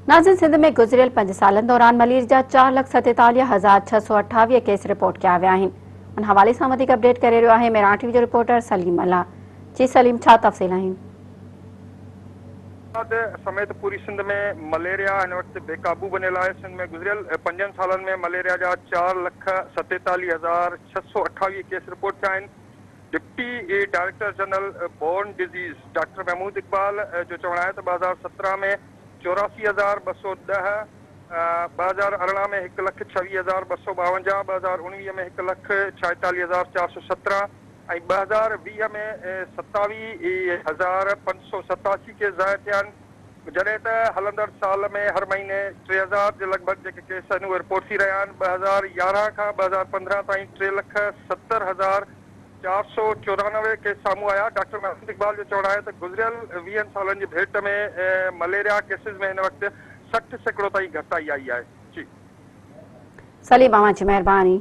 ناظرين سنڌ ۾ گذريل 5 سالن دوران ملير جا 4,47,628 ڪيس رپورٽ ڪيا ويا آهن. ان حوالي سان وڌيڪ اپڊيٽ ڪري رهيو آهي مهراڻ ٽي وي جو رپورٽر سليم ملاح. جي سليم، ڇا تفصيل آهن؟ سميت پوري سنڌ ۾ مليريا هن وقت بيقابو بنيل آهي. سنڌ ۾ گذريل 5 سالن ۾ مليريا جا 4,47,628 ڪيس رپورٽ ٿيا آهن. Deputy director general borne disease doctor Mahmood Iqbal جو چوڻ آهي ته 2017 ۾ 84,210، 2018 ۾ 1,26,252، 2019 ۾ 1,46,417 ۽ 2020 ۾ 27,587 ڪيس ظاهر ٿيا آهن. جڏهن ته هلندڙ سال ۾ هر مهيني 3,000 جي لڳ ڀڳ جيڪي ڪيس آهن اهي رپورٽ ٿي رهيا آهن. 2011 کان 2015 تائين 3,70,494 ڪيس سامهون آيا. ڊاڪٽر محمود اقبال جو چوڻ آهي ته گذريل 20 سالن جي ڀيٽ ۾ مليريا ڪيسز ۾ هن وقت 60% تائين گهٽتائي آئي آهي. جي سليم، اوهان جي مهرباني.